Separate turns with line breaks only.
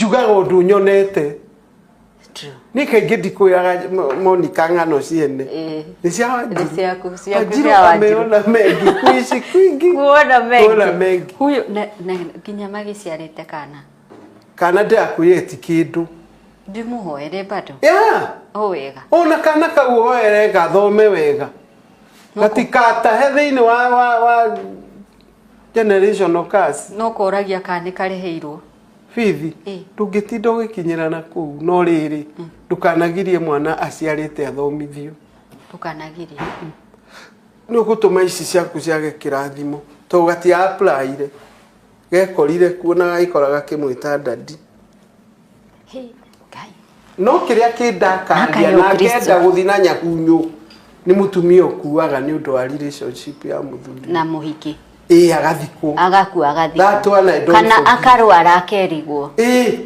Njugaga ũndũ nyonete.
True.
Niĩ kaingĩ ndikwĩraga Monica ng'ano ciene. Nĩ cia Wanjiru.
Nĩ ciaku, ciaku
Wanjiru
cia Wanjiru.
ameona mengi kuishi kwingi.
Kuona mengi.
Kuona mengi.
Huyu na nginya magĩciarĩte kana.
Kana ndĩrakwĩrire ti kĩndũ.
Ndĩmũhoere bado.
Yeah.
O wega.
Ona kana kau oere gathome wega. Gatikatahe thĩinĩ wa generational curse.
No koragia kana nĩ karĩhĩirwo.
Bithi. Ndũngĩtinda ũgĩkinyĩra na kũu, no rĩrĩ, ndũkanagirie mwana aciarĩte athomithio.
Ndũkanagirie.
Nĩ ũgũtũma ici ciaku ciage kĩrathimo tondũ gatia apply-ire, gekorire kuo na gagĩkora gakĩmwĩta daddy.
Hey, Ngai.
No kĩrĩa kĩndakaria
Nakayo
na
Kristo.
ngenda gũthiĩ na nyahunyũ nĩ mũtumia ũkuaga nĩ ũndũ wa relationship ya mũthuri.
Na mũhiki.
Ĩĩ, agathikwo.
Agakua, agathikwo.
That one I don't
Kana
forgive.
akarwara akerigwo.
Ĩĩ.